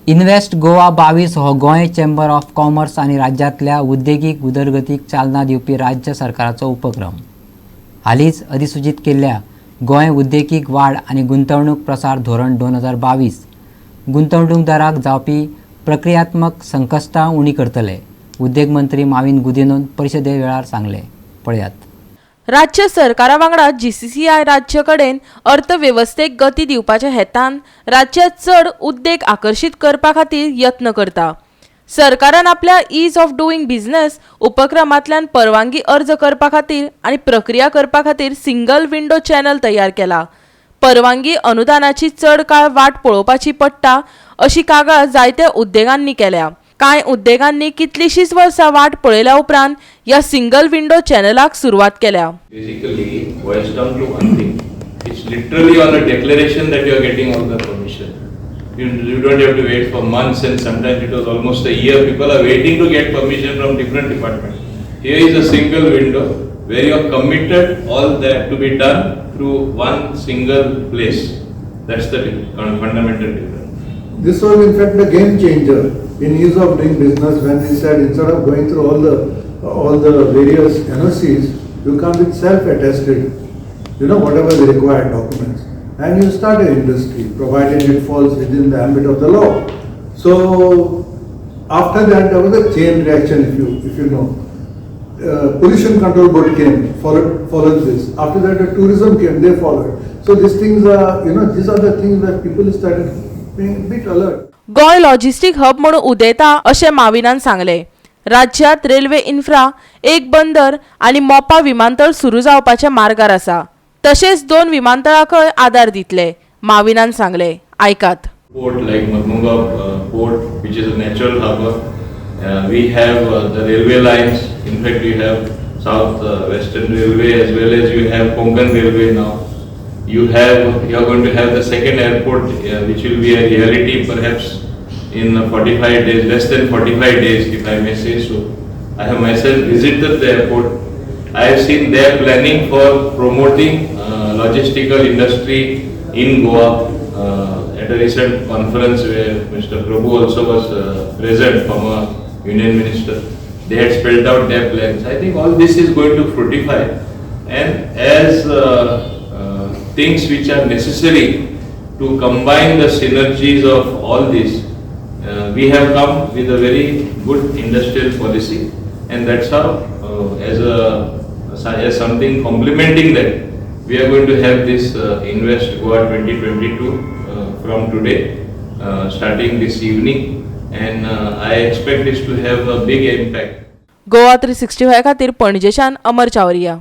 Invest Goa 22 हो Goa chamber of commerce आनी राज्यांतल्या उद्देगीक उदरगतीक चालना दिवपी राज्य सरकाराचो उपक्रम. हालींच अधिसुचीत केल्ल्या गोंय उद्देगीक वाड आनी गुंतवणूक प्रसार धोरण 2022 गुंतवणूकदाराक जावपी प्रक्रियात्मक संकश्टां उणी करतले, उद्देग मंत्री माविन गुदिन्होन परिशदे वेळार सांगलें. पळयात. राज्य सरकारा वांगडा जीसीसीआय राज्य कडेन अर्थवेवस्थेक गती दिवपाच्या हेतान राज्यांत चड उद्देग आकर्शीत करपा खातीर यत्न करता. सरकारान आपल्या ईज ऑफ डुईंग बिझनेस उपक्रमांतल्यान परवानगी अर्ज करपा खातीर आनी प्रक्रिया करपा खातीर सिंगल विंडो चॅनल तयार केला. परवानगी अनुदानाची चड काळ वाट पळोवपाची पडटा अशी कागाळ जायत्या उद्देगांनी केल्या. कांय उद्देगांनी कितलीशींच वर्सां वाट पळयल्या उपरांत ह्या सिंगल विंडो चॅनलाक सुरवात केल्या. Basically boils down to one thing. It's literally on a declaration that you are getting all the permission. You don't have to wait for months, and sometimes it was almost a year. People are waiting to get permission from different departments. Here is a single window where you are committed all that to be done through one single place. That's the fundamental difference. This was in fact a game changer in ease of doing business when we said instead of going through all the various NOCs, you come with self-attested, whatever the required documents, and you start an industry, provided it falls within the ambit of the law. So after that, there was a chain reaction, if you know. Pollution Control Board came, followed this. After that, the tourism came, they followed. So these things are, you know, these are the things where people started being a bit alert. Goa logistic hub म्हणून उदेता अशें माविनान सांगलें. राज्यांत railway infra, एक बंदर आनी मोपा विमानतळ सुरू जावपाच्या मार्गार आसा. तशेंच दोन विमानतळाकय आदार दितले, माविनान सांगलें. आयकात. Port like Mormugao Port, which is a natural harbor. We have the railway lines. In fact, you have South Western Railway as well as you have Konkan Railway now. You are going to have the second airport, which will be a reality perhaps in 45 days, less than 45 days, if I may say so. I have myself visited the airport. I have seen their planning for promoting logistical industry in Goa at a recent conference where Mr. Prabhu also was present, former union minister. They had spelled out their plans. I think all this is going to fructify, and as things which are necessary to combine the synergies of all this, we have come with a very good industrial policy, and that's how, as something complementing that, we are going to have this Invest Goa 2022 from today, starting this evening, and I expect this to have a big impact. Goa 365 खातीर पणजेच्यान अमर चावरिया.